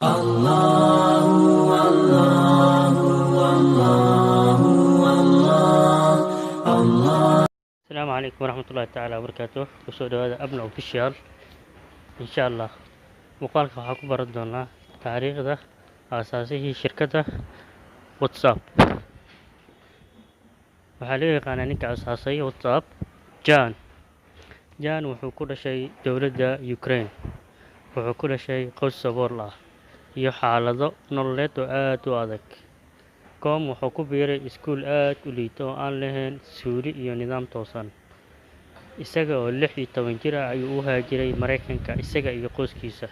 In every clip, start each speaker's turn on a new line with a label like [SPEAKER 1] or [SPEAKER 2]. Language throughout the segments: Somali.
[SPEAKER 1] Allahu Allahu Allahu Allah Allah.
[SPEAKER 2] Asalaamu calaykum waraxmatullaahi tacaala wabarakaatuh. Kusoo dhawaada Abna Official. Insha Allah muuqaalka waxaa ku baran doonaa taariikhda aasaasihii shirkadda WhatsApp. Waxaa loo yaqaanaa ninka aasaasay WhatsApp Jan. Jan wuxuu ku dhashay dowladda Ukraine. Wuxuu ku dhashay qoys sabool ah iyo xaalado nololeed oo aad u adag. Com wuxuu ku biiray iskuul aad u liito oo aan lahayn suuli iyo nidaam toosan. Isaga oo 16 jir ah ayuu u haajiray Maraykanka isaga iyo qoyskiisa.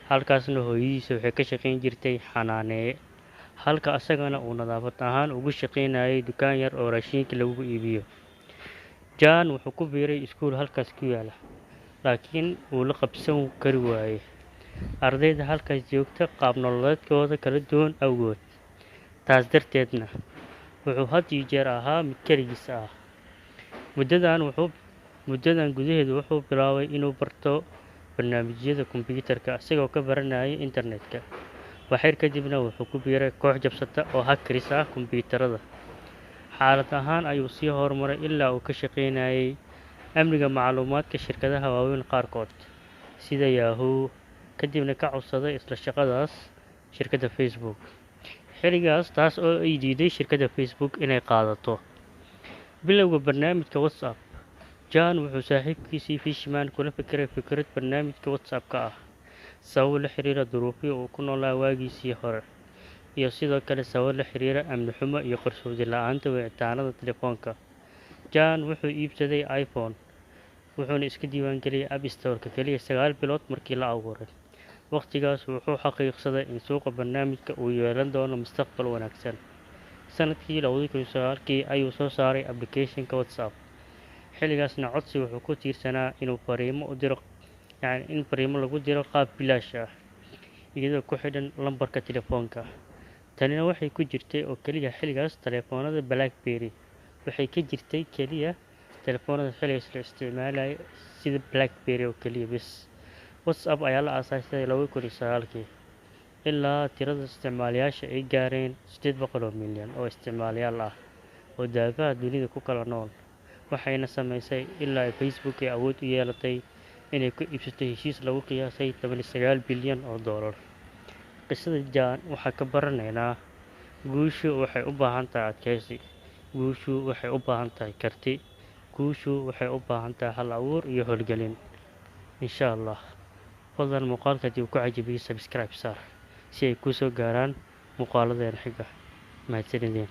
[SPEAKER 2] Halkaasna hooyadiisa waxay ka shaqayn jirtay xanaaneeye, halka asagana uu nadaafad ahaan ugu shaqaynayay dukaan yar oo raashinka lagu iibiyo. Jan wuxuu ku biiray iskuul halkaas ku yaala, laakiin wuu la qabsan kari waayay ardayda halkaas joogta qaab nololeedkooda kala duwan awgood. Taas darteedna wuxuu had iyo jeer ahaa mid keligiis ah. Muddadan gudaheedu wuxuu bilaabay inuu barto barnaamijyada kombiyuutarka isagoo ka baranayay internetka. Waxyar kadibna wuxuu ku biiray koox jabsata oo hackers ah kombiyuutarada. Xaalad ahaan ayuu sii horumaray ilaa uu ka shaqaynayay amniga macluumaadka shirkadaha waaweyn qaarkood sida Yahoo, kadibna ka codsaday isla shaqadaas shirkadda Facebook. Xilligaas taas oo ay diiday shirkadda Facebook inay qaadato. Bilowga barnaamijka WhatsApp, Jan wuxuu saaxiibkiisii Fishman kula fikiray fikrad barnaamijka WhatsApp-ka ah sababo la xiriira duruufihii uu ku noolaa waagiisii hore iyo sidoo kale sababo la xiriira amni xumo iyo qarsoodi la'aanta wicitaanada telefoonka. Jan wuxuu iibsaday iPhone, wuxuuna iska diiwaangeliyay App Store-ka kaliya 9 bilood markii la abuuray. Waqtigaas wuxuu xaqiiqsaday in suuqa barnaamijka uu yeelan doono mustaqbal wanaagsan. Sanadkii 2009kii ayuu soo saaray application-ka WhatsApp. Xilligaasna codsi wuxuu ku tiirsanaa inuu fariimo u diro, yacni in fariimo lagu diro qaab bilaash ah iyadoo ku xidhan lambarka telefoonka. Tanina waxay ku jirtay oo keliya xilligaas telefoonada BlackBerry. Waxay ka jirtay keliya telefoonada xilligaas la isticmaalayay sida BlackBerry oo keliya bis. WhatsApp ayaa la aasaasay 2009kii, ilaa tirada isticmaalayaasha ay gaareen 800 milyan oo isticmaalayaal ah oo daafaha dunida ku kala nool. Waxayna saameysay ilaa ay Facebook ay awood u yeelatay inay ku iibsato heshiis lagu qiyaasay 19 bilyan oo doolar. Qisada Jan waxaa ka baranaynaa guushu waxay u baahan tahay adkeysi, guushu waxay u baahan tahay karti, guushu waxay u baahan tahay hal abuur iyo howlgelin. Insha Allah. Fadlan muuqaalka haddii uu ku cajabiyey subscribe saar si ay kuu soo gaaraan muuqaaladeena xiga. Mahadsanideen.